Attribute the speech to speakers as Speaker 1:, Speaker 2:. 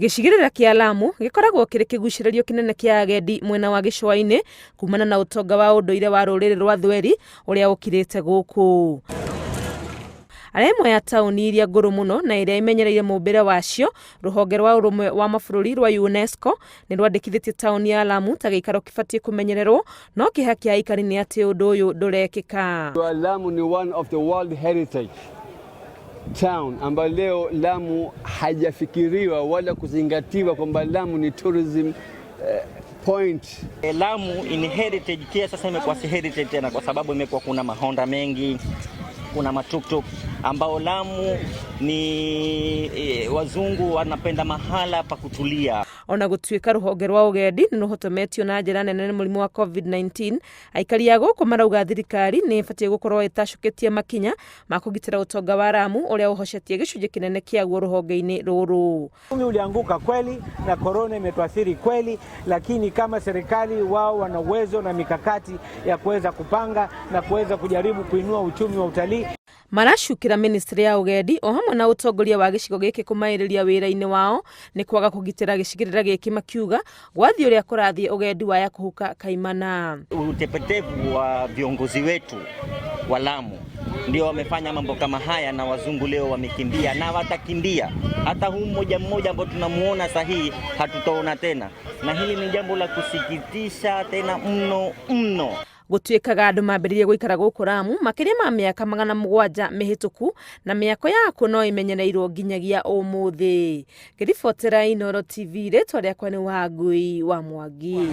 Speaker 1: Gĩcigĩrĩra kĩa Lamu gĩkoragwo kĩrĩ kĩgucĩrĩrio kĩnene kĩa agendi mwena wa gĩcũa-inĩ kumana na ũtonga wa ũndũire wa rũrĩrĩ rwa Thweri ũrĩa ũkirĩte gũkũ. Arĩa ĩmwe ya taũni iria ngũrũ mũno na ĩrĩa ĩmenyereire mũmbĩre wacio, rũhonge rwa ũrũmwe wa mabũrũri rwa UNESCO nĩ rwandĩkithĩtie taũni ya Lamu ta gĩikaro kĩbatiĩ kũmenyererwo, no kĩeha kĩa aikari nĩ atĩ ũndũ ũyũ ndũrekĩka.
Speaker 2: Lamu ni one of the World Heritage Town ambayo leo Lamu haijafikiriwa wala kuzingatiwa kwamba Lamu ni tourism point.
Speaker 3: Lamu in heritage kia sasa imekuwa si heritage tena, kwa sababu imekuwa kuna mahonda mengi, kuna matuktuk ambao Lamu ni wazungu wanapenda mahala pa kutulia.
Speaker 1: Ona gũtuĩka rũhonge rwa ũgendi nĩ rũhotometio na njĩra nene nĩ mũrimũ wa COVID-19, aikari a gũkũ marauga thirikari nĩ ĩbatiĩ gũkorwo ĩtacũkĩtie makinya ma kũgitĩra ũtonga wa Lamu ũrĩa ũhocetie gĩcunjĩ kĩnene kĩaguo rũhonge-inĩ rũrũ.
Speaker 4: Uchumi ulianguka kweli na korona imetuathiri kweli, lakini kama serikali wao wana uwezo na mikakati ya kuweza kupanga na kuweza kujaribu kuinua uchumi wa utalii.
Speaker 1: Maracukĩra ministry ya ũgendi o hamwe na ũtongoria wa gĩcigo gĩkĩ kũmaĩrĩria wĩra-inĩ wao nĩ kwaga kũgitĩra gĩcigĩrĩra gĩkĩ, makiuga gwathiĩ ũrĩa kũrathiĩ ũgendi waya kũhuka kaimana.
Speaker 3: Utepetevu wa viongozi wetu wa Lamu ndio wamefanya mambo kama haya, na wazungu leo wamekimbia na watakimbia. Hata huu mmoja mmoja ambao tunamuona sahihi hatutaona tena, na hili ni jambo la kusikitisha tena mno mno.
Speaker 1: Gũtuĩkaga andũ mambĩrĩrie gũikara gũkũ Lamu makĩria ma mĩaka 700 mĩhĩtũku na mĩako yakuo no ĩmenyereirwo nginyagia ũmũthĩ. Ngĩribotera Inooro TV, rĩtwa rĩakwa nĩ Wangui wa Mwangi.